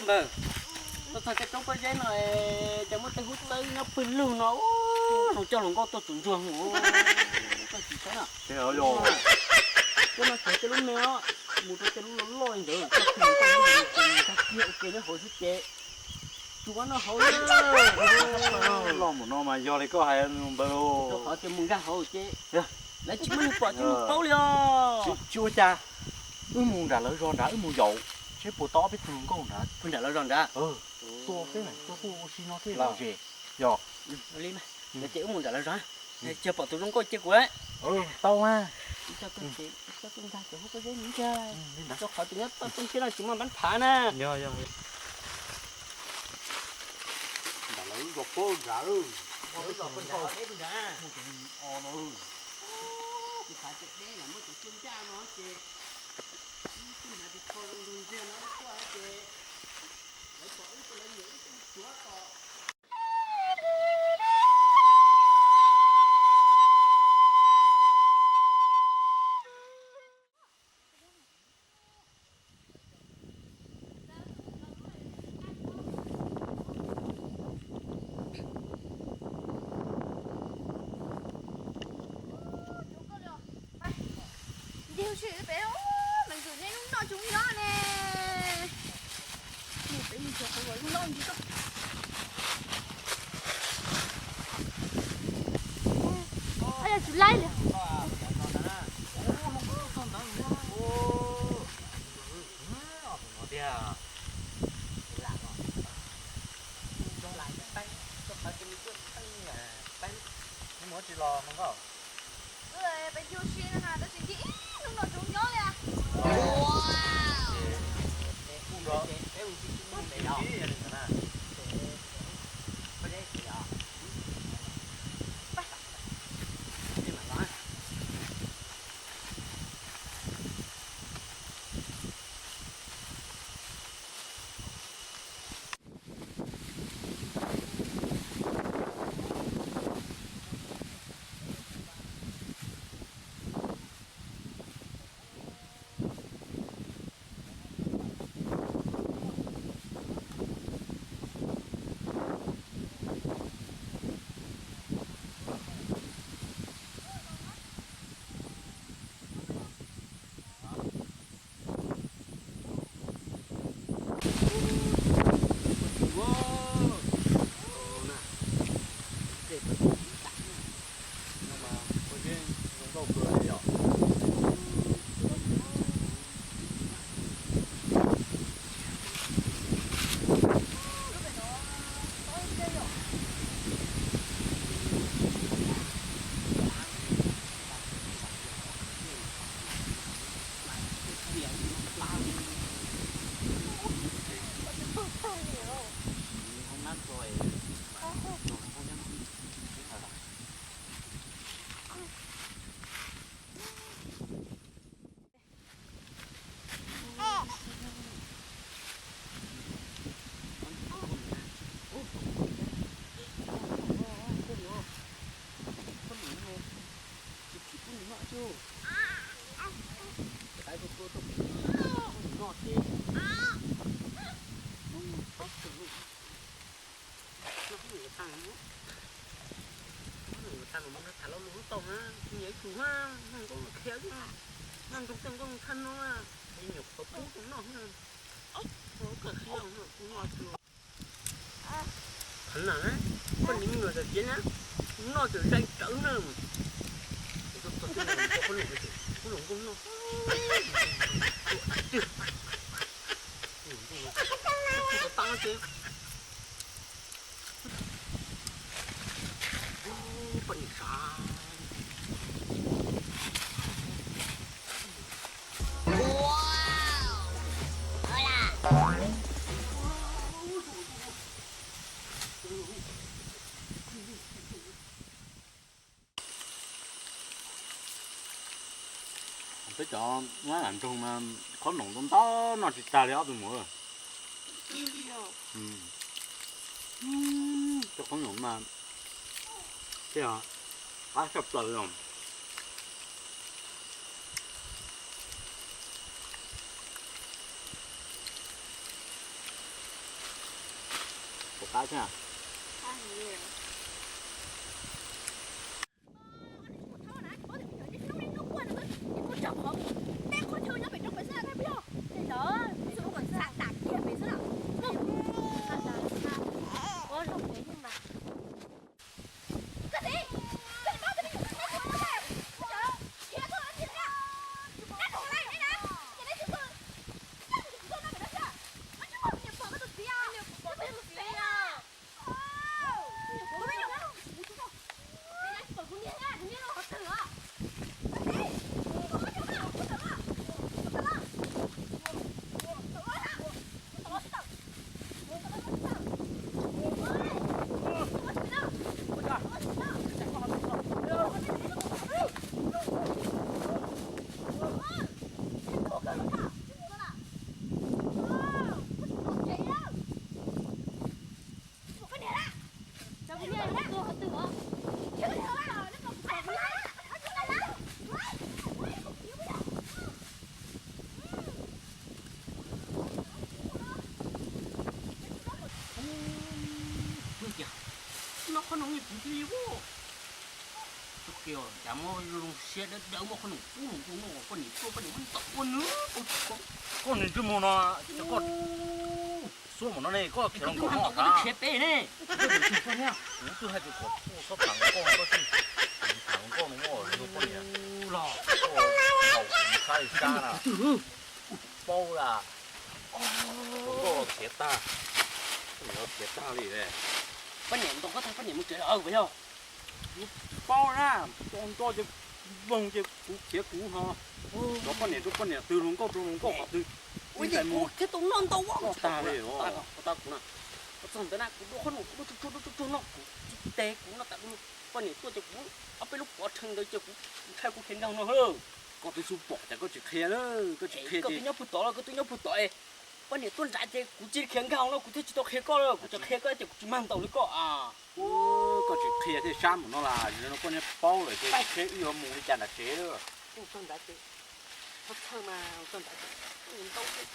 Npawg, tuaj txog tej roob pob zeb no, cas muaj tej hub txawb nyob pawg lug no, nws coj hluas nkauj tuaj tus ntsuag mus, koj tsis saib na. Coj no txog tej lub me os, mus rau tej lub loj loj li ntawd, coj kiag mus tag kiag ua ke nyob hauv xwb ces tsis muaj noj hauv li. Loj npaum no mas yog li koj hais npawg. Rau qhov tias mus nkag hauv ces lawv tsis muaj neeg pom tsis muaj neeg paub li os. Tsis ua cas, wb mus nram lawv zos nrad wb mus yaum seb puas tau ob peb tug hluas nkauj nrad. Mus nram lawv zos nrad. Tuaj peb mam tuaj kuj ua si no thiaj lom zem. Yog li mas, ces wb mus nram lawv zos, cia pom tus zoo nkauj cia kuv. Tau mas. Coj tuaj nkag cov hub pob zeb ntag, rau qhov tias nyob toj tej siab no tsis muaj npab phav na. Nram lawv zos pob nrad, lawv zos pob nrad deb nrad. Kuv xav tias deb lawm muab tus cuab ncaj no ces, kuv hnav tus tsho zoo nrug ntxiag no tuaj ces lawv pom wb ces lawv nyiam wb tuaj suav tos. Ncig ua si pem, me ntxwv nej hnub no tsis nyob ne. Peb mus txog qhov uas lub loj ntsis koj. Yog tsis laib li. Peb mus tsis los hluas nkauj. Peb ncig ua si no mas tab sis ncig ib hnub no tsis nyob li. Tham los lus lub tau na, nyiam ib tug na, nkauj qhia na, nrog tej nkauj thaj no, nyuam qhuav pub noj, kawg qhia kuv noj tsis. Koj nim no yog tias na, noj tsis zais tsawv na. Koj noj, koj noj, koj noj. Peb cov nab lam nroog mas qhob noom ntau ntau noj tsis tag li ob tug muam. Cov qhob noom mas thiab qab tshaj plaws li. Ab, thiab. Ub, tiag, noj qhob noom yeej puv plig ua. Tub qhe, cas muab zoo siab dawb dawb muab qhob noom pub nws noj, poj niam tuaj poj niam muab ntaus ua nws. Koj niag ntsej muag no, koj xuab mus no ne, koj khiav los nkaum no thiab. Khiav pem ne. Kuv twb hais tias kom txhob tham hluas nkauj, koj tsis tham hluas nkauj no, muab poj niam los ntaus sab li sab na. Paub lawm, hluas nkauj los khiav tag, poj niam los khiav tag li. Poj niam ntaus koj tag poj niam mus tsev lawm puas yog? Kuv tsis paub na, nto nto ces voog ces kuv khiav kuv ho. Rau poj niam rau poj niam, twg hluas nkauj rau hluas nkauj qhov twg. Ua cas kuv thiaj tau noj ntau ua tag li. Tau kuv na, kuv txog ntawd na kuv dua qhob noom kuv dua tsuag tsuag dua tsuag tsuag no kuv tsis tes kuv no tas poj niam tuaj ces kuv ob peb lub pov rhees ntawd ces kuv ntshai kuv khiav nkaug no hawm. Koj twb xub pom cas koj tsis qhia, koj tsis qhia. Koj twb nyob puag tod los koj twb nyob puag tod es poj niam tuaj nrad ces kuv cia li khiav nkaug no kuv thiaj tsis tau qhia koj lawm, kuv tseem qhia koj ces kuv tsis mag ntaus li koj. Koj tsis qhia thiaj sab mus no las, no poj niam paub lawm ces wb yuav mus li cas nram tsev lawm. Mus txog nrad ces txhob txhawj mas, mus txog nrad ces ntau ces